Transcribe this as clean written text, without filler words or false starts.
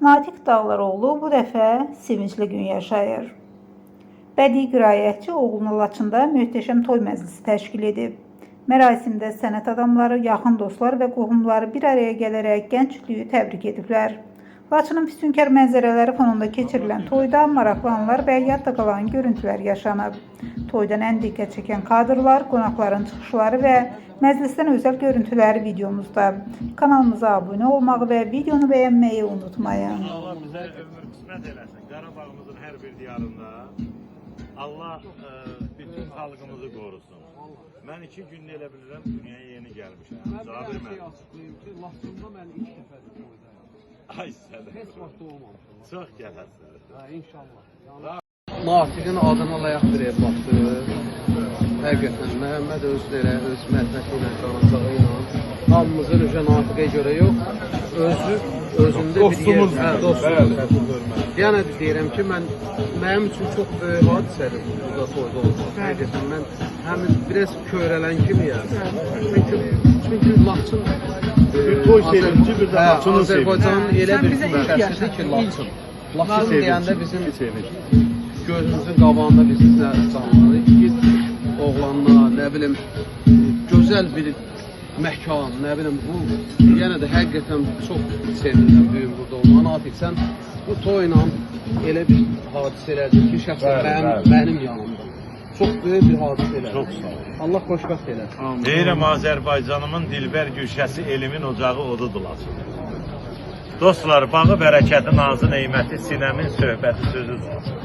Natiq Dağlaroğlu bu dəfə sevincli gün yaşayır. Bədii qiraətçi oğlunu Laçında möhtəşəm toy məclisi təşkil edib. Mərasimdə sənət adamları, yaxın dostlar və qohumları bir araya gələrək gənc cütlüyü təbrik ediblər. Laçının füsunkar mənzərələri fonunda keçirilən toyda maraqlı anlar və yadda qalan görüntülər yaşanıb. Toydan ən diqqət çəkən kadrlar, qonaqların çıxışları və məclisdən özəl görüntülər videomuzda. Kanalımıza abunə olmağı və videonu bəyənməyi unutmayın. Allah bizə ömür qismət eləsin. Qarabağımızın hər bir diyarında Allah bütün xalqımızı qorusun. Mən 2 gündə elə bilirəm dünyaya yeni gəlmişəm. Mən bir Cabir dənə şey müəllim. açıqlayım ki, Laçında mən ilk dəfədir toydayam. Ay sənə. Heç vaxt olmamışam. Çox gələsən. Hə, inşallah. Yəni Natiqin adına layiq bir evladdır. Həqiqətən Məhəmməd öz elə öz mətbəxi ilə, qanacağı ilə hamımızın üzə Natiqə görə yox, özü özündə bir yer, Dostumuz hə, bizim, dostumuz. bəli. Yəni də deyirəm ki, mənim üçün çox böyük hadisədir bu burada toyda olmaq. Həqiqətən mən həmin biraz kövrələn kimiyəm. Çünki Laçın Bir toy sevinci, bir də Laçının Azərbaycanın sevinci. elə Sən bir bizə ilk güşəsidir yaşadın, ki, ilk. Laçın. Laçın deyəndə bizim sevinç. gözümüzün qabağında bizim nə canlanır? İgid oğlanlar, nə bilim, gözəl bir məkan, nə bilim bu yenə də həqiqətən çox sevinirəm bu gün burada olmağa. Natiq, sən bu toyla elə bir hadisə elədin ki, şəxsən Bəli, mənim, bəli. mənim yanımda. Çox böyük bir hadisə elədin. Çox sağ ol. Allah xoşbəxt eləsin. Deyirəm Azərbaycanımın dilbər güşəsi elimin ocağı odudur Laçın. Dostlar, bağı bərəkəti, nazı neyməti, sinəmin söhbəti sözüdür Laçın.